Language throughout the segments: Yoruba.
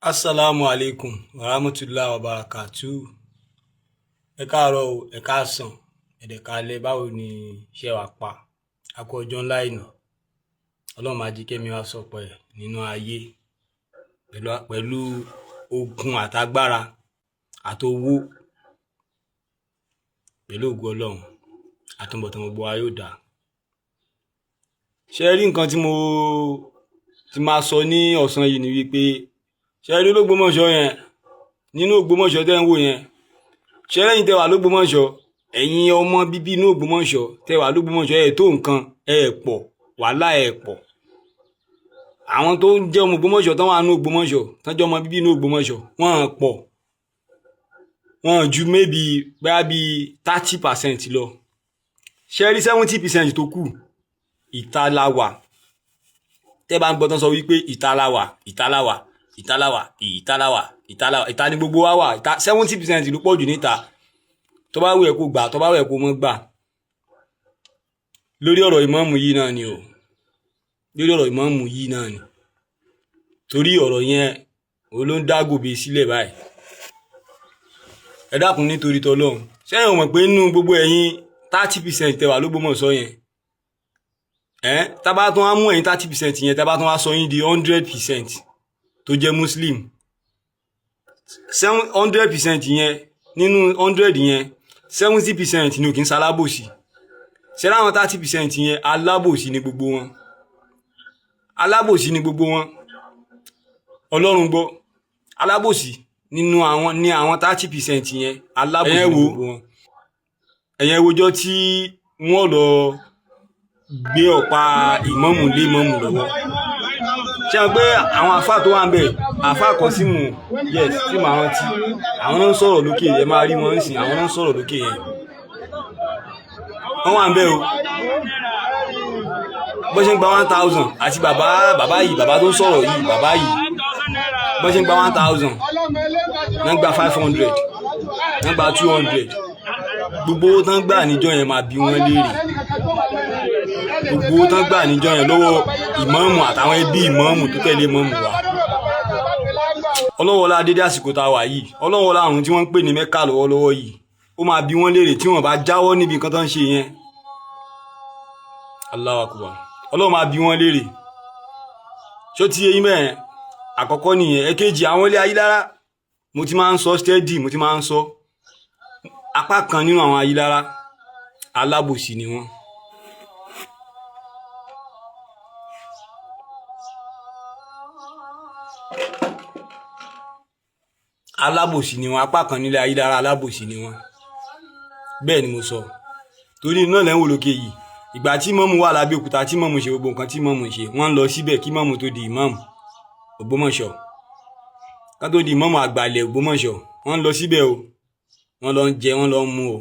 Assalamu alaikum warahmatullahi wabarakatuh. Ẹ káàárọ̀ o, ẹ káàsán, ẹ dẹ̀ káalẹ́. Báwo ni iṣẹ́ wa pa? A kú ọjọ́ ńlá ìnà. Ọlọ́run máa jí kẹ́mi wá sọ̀pọ̀ ẹ̀ nínú ayé pẹ̀lú okun àtagbára àtowó pẹ̀lú ògo Ọlọ́run. Àtúbọ̀tán gbogbo wa yóò dáa. Ṣé ẹ rí nǹkan tí mo ti máa sọ ní ọ̀sán yìí ni wípé ṣé ẹ rí l'Ógbómọ̀ṣọ́ yẹn, nínú Ògbómọ̀ṣọ́ tẹ́ ń wò yẹn, ṣé lẹ́yìn tẹ́ wà l'Ógbómọ̀ṣọ́, ẹ̀yin ọmọ bíbí inú Ògbómọ̀ṣọ́ tẹ́ wà l'Ógbómọ̀ṣọ́, ẹ̀ tó nǹkan, ẹ̀ pọ̀, wàhálà ẹ̀ pọ̀. Àwọn tó ń jẹ́ ọmọ Ògbómọ̀ṣọ́ tán wà nínú Ògbómọ̀ṣọ́, tán jẹ́ ọmọ bíbí inú Ògbómọ̀ṣọ́, wọ́n pọ̀, wọ́n ju maybe bóyá bíi 30% lọ. Ṣé ẹ rí 70% tó kù, ìta la wà. Tẹ́ bá ń gbọ́ tán sọ wípé ìta la wà, ìta la wà, ìta la wà, ìta la wà, ìta la wà, ìta ni gbogbo wa wà. Ìta 70% ló pọ̀ jù níta. Tó bá wù ẹ́ kó gbà, tó bá wù ẹ́ kó mọ́ gbà. Lórí ọ̀rọ̀ ìmáàmù yìí náà ni o, lórí ọ̀rọ̀ ìmáàmù yìí náà ni, torí ọ̀rọ̀ yẹn òun ló ń dá gòbè sílẹ̀ báyìí. Ẹ dákun nítorí tọlọ́run, sẹ́yìn ò mọ̀ pé nínú gbogbo ẹ̀yin 30% tẹ́ wà l'Ógbómọ̀ṣọ́ yẹn, ẹ̀ tá bá tún wá mú ẹ̀yin 30% yẹn, tá bá tún wá sọ yín di 100% tó jẹ́ Muslim, 700% yẹn, nínú 100 yẹn, 70% ni ò kí ń ṣalábòsí. Ṣé láwọn 30% yẹn, alábòsí ni gbogbo wọn, alábòsí ni gbogbo wọn. Ọlọ́run gbọ́, alábòsí nínú àwọn ní àwọn 30% yẹn, alábòsí ni gbogbo wọn. Ẹ̀yẹn wojọ́ tí wọ́n lọ gbé ọ̀pá ìmáàmù lé ìmáàmù lọ́wọ́, ṣé wọn pé àwọn àfáà tó wà ń bẹ̀, àfáà Kọ́símù, yes, tí màá rántí, àwọn náà ń sọ̀rọ̀ lókè, ẹ máa rí wọn ń sìn, àwọn náà ń sọ̀rọ̀ lókè yẹn, wọ́n wà ń bẹ̀ o. Bó ṣe ń gba 1,000 àti bàbá bàbá yìí, bàbá tó ń sọ̀rọ̀ yìí, bàbá yìí, bó ṣe ń gba 1,000 náà gba 500, náà gba 200. Gbogbo owó tán gbà níjọ́ yẹn, máa bi wọ́n léèrè. Gbogbo owó tán gbà níjọ́ yẹn lọ́wọ́ ìmáàmù àtàwọn ẹbí ìmáàmù tó tẹ̀lé ìmáàmù wa, ọlọ́wọ́lá dédé àsìkò tá a wà yìí, ọlọ́wọ́lá àrùn tí wọ́n ń pè ní Mẹ́kà lọ́wọ́lọ́wọ́ yìí, ó máa bi wọ́n léèrè tí wọ́n bá jáwọ́ níbi nǹkan tó ń ṣe yẹn. Allahu Akbar. Ọlọ́run máa bi wọ́n léèrè. Ṣó ti yé yín mẹ́ẹ̀? Àkọ́kọ́ nìyẹn. Ẹ̀kejì, àwọn ilé Ayílára, mo ti máa ń sọ steady, mo ti máa ń sọ, apá kan nínú àwọn Ayílára, alábòsí ni wọ́n. Alábòsí ni wọ́n. Apá kan nílé Ayílára, alábòsí ni wọ́n. Bẹ́ẹ̀ ni mo sọ, torí náà lẹ́ ń wò lókè yìí. Ìgbà tí mọ́mù wà lábẹ́òkúta, tí mọ́mù ṣe gbogbo nǹkan tí mọ́mù ṣe, wọ́n ń lọ síbẹ̀ kí mọ́mù tó di ìmáàmù Ògbómọ̀ṣọ́, ká tó di ìmáàmù àgbàlẹ̀ Ògbómọ̀ṣọ́, wọ́n ń lọ síbẹ̀ o, wọ́n lọ ń jẹ, wọ́n lọ ń mu o.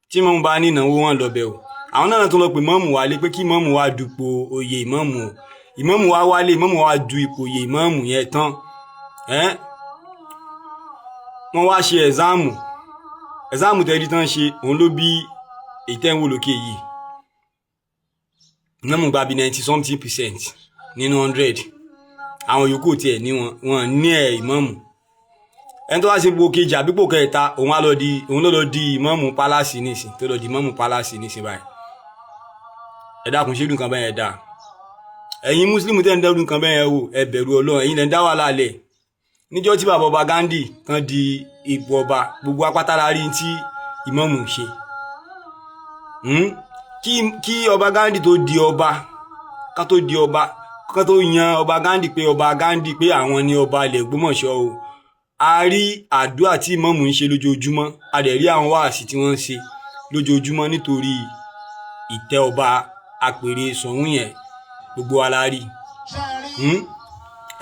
Tí mọ́mù bá ní ìnáwó, wọ́n lọ bẹ̀ o. Àwọn náà tó lọ pè mọ́mù wálé pé kí mọ́mù wá dupò oyè ìmáàmù o. Ìmáàmù wá wálé, ìmáàmù wá du ipò oyè ìmáàmù yẹn tán. Ẹ́ wọ́n wá ṣe exam, exam tẹ́lí tán ṣe, òun ló bí èyí tẹ́ ń wò lókè yìí. Ìmáàmù gba bí 90 something percent nínú 100. Àwọn yòókù tiẹ̀ ní wọn wọn ní ẹ̀ ìmáàmù. Ẹni tó wá ṣe ipò kejì àbípò kẹta, òun á lọ di, òun ló lọ di ìmáàmù palace nísìn, tó lọ di ìmáàmù palace nísìn báyìí. Ẹ dákun, ṣé nǹkan bẹ́ẹ̀ dáa? Ẹ̀yin mùsùlùmí tẹ́ ń dẹ́rù nǹkan bẹ́ẹ̀ wò, ẹ bẹ̀rù Ọlọ́run. Ẹ̀yin lẹ́ ń dá wàhálà lẹ̀. Níjọ́ tí bàbá ọba Gandhi tán di ipò ọba, gbogbo apáta la rí tí ìmáàmù ṣe. Kí ọba Gandhi tó di ọba, ká tó di ọba, ká tó yan ọba Gandhi pé ọba Gandhi, pé àwọn ni ọba ilẹ̀ Ògbómọ̀ṣọ́ o, a rí àdúrà tí ìmáàmù ń ṣe lójoojúmọ́, a dẹ̀ rí àwọn wáàsí tí wọ́n ń ṣe lójoojúmọ́ nítorí ìtẹ́ ọba àpèrè Ṣọ̀ún yẹn, gbogbo wa la rí.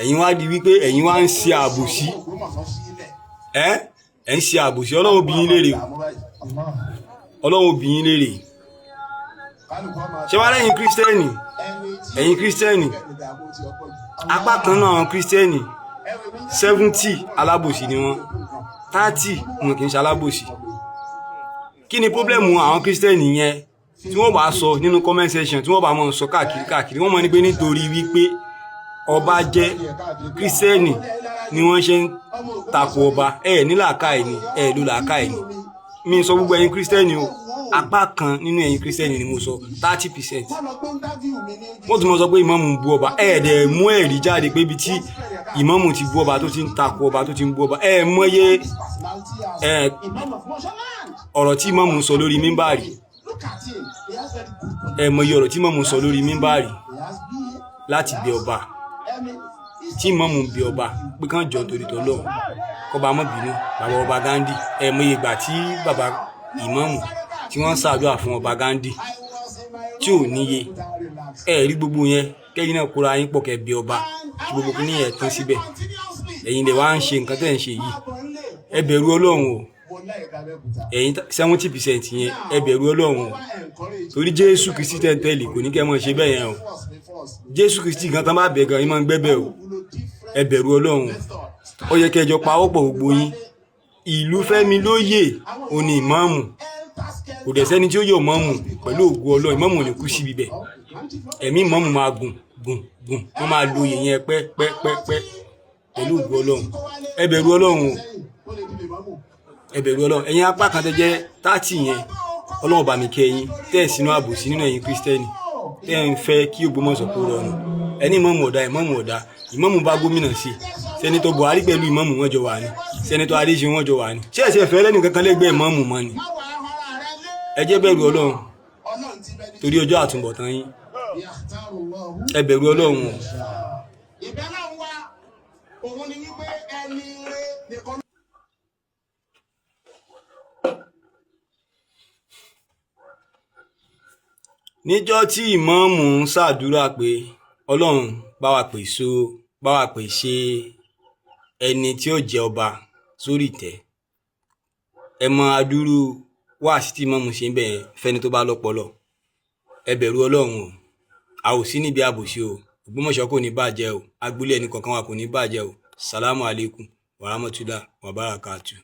Ẹ̀yin wá di wípé ẹ̀yin wá ń ṣe àbòsí, ẹ̀ ẹ̀ ń ṣe àbòsí. Ọlọ́run bí yín léèrè, Ọlọ́run bí yín léèrè. Ṣé wàá lẹ́yìn Christian? Ẹ̀yin Christian, apá kan náà àwọn Christian, 70 alábòsí ni wọ́n, 30 wọn kì í ṣe alábòsí. Kí ni problem àwọn Christian yẹn tí wọ́n bá sọ nínú comment section, tí wọ́n bá máa sọ káàkiri káàkiri? Wọ́n mọ̀ ní pé nítorí wípé ọba jẹ́ Christian. ni wọ́n ṣe ń takò ọba. Ẹ ní làákàyè ni, ẹ ló làákàyè ni. Mi sọ gbogbo ẹ̀yin Kírísítẹ́nì o, apá kan nínú ẹ̀yin Kírísítẹ́nì ni mo sọ, 30%. Wọ́n tún mọ̀ sọ pé ìmáàmù ń bú ọba. Ẹ dẹ̀ mú ẹ̀rí jáde pé ibi tí ìmáàmù ti bú ọba, tó ti ń takò ọba, tó ti ń bú ọba. Ẹ mọye ẹ ọ̀rọ̀ tí ìmáàmù ń sọ lórí mímbàrì. Ẹ mọye ọ̀rọ̀ tí ìmáàmù ń sọ lórí mímbàrì láti bẹ ọba, tí ìmáàmù ń bẹ ọba pé kán jọ torí tọ́lọ́run, kọba má bínú, bàbá ọba Ghandi. Ẹ mọye ìgbà tí bàbá ìmáàmù tí wọ́n ń ṣàdúrà fún ọba Ghandi tí ò níye. Ẹ rí gbogbo yẹn, kẹ́yìn náà kóra yín pọ̀, kẹ́ bẹ ọba, kí gbogbo kí nìyẹn tán síbẹ̀. Ẹ̀yin lè wá ń ṣe nǹkan tẹ́ ń ṣe yìí. Ẹ bẹ̀rù Ọlọ́run o. Ẹ̀yin 70% yẹn, ẹ bẹ̀rù Ọlọ́run o, torí Jésù Kristi tẹ́ ń tẹ̀lé kò ní kẹ́ mọ̀ ṣe bẹ́ẹ̀ yẹn o. Jésù Kristi gan tán bá bẹ̀ gan, yín máa ń gbẹ́bẹ̀ o. Ẹ bẹ̀rù Ọlọ́run o. Ó yẹ kẹ́ ẹ jọ pawọ́pọ̀ gbogbo yín. Ìlú Fẹ́mi lóyè òní ìmáàmù, kò dẹ̀ sẹ́ni tí ó yọ ìmáàmù. Pẹ̀lú ògo Ọlọ́run, ìmáàmù ò ní kú síbi bẹ̀. Ẹ̀mí ìmáàmù máa gùn gùn gùn, wọ́n máa lo oyè yẹn pẹ́ pẹ́ pẹ́ pẹ́ pẹ̀lú ògo Ọlọ́run. Ẹ bẹ̀rù Ọlọ́run o, ẹ bẹ̀rù Ọlọ́run. Ẹ̀yin apá kan tẹ́ jẹ́ 30 yẹn, Ọlọ́run bá mi kẹ́ yín tẹ́ ẹ̀ sínú àbòsí nínú ẹ̀yin Kírísítẹ́nì tẹ́ ẹ̀ ń fẹ́ kí Ògbómọ̀ṣọ́ kó rọrùn. Ẹni ìmáàmù ọ̀dà, ìmáàmù ọ̀dà, ìmáàmù bá gómìnà sí. Senator Buhari pẹ̀lú ìmáàmù wọn jọ wà ní, Senator Adéṣe wọn jọ wà ní. Ṣé ẹ̀sẹ̀ fẹ́ lẹ́nu kankan lẹ́gbẹ̀ẹ́ ìmáàmù mọ́ ni? Ẹ jẹ́ bẹ̀rù Ọlọ́run torí ọjọ́ àtúbọ̀tán yín. Ẹ bẹ̀rù Ọlọ́run o. Ìbẹ́ náà wá òun ni wípé ẹni rẹ nìkan. Níjọ́ tí ìmáàmù ń ṣàdúrà pé Ọlọ́run bá wa pèsè, bá wa pèsè ẹni tí ó jẹ ọba sórí ìtẹ́, ẹ mọ adúrú wáàsí tí ìmáàmù ṣe ń bẹ̀ yẹn fẹ́ni tó bá lọ́pọlọ. Ẹ bẹ̀rù Ọlọ́run o. A ò sí níbi àbòsí o. Ògbómọ̀ṣọ́ kò ní bàjẹ́ o. Agboolé ẹnì kọ̀ọ̀kan wa kò ní bàjẹ́ o. Salamu alaikum warahmatullahi wabarakatuh.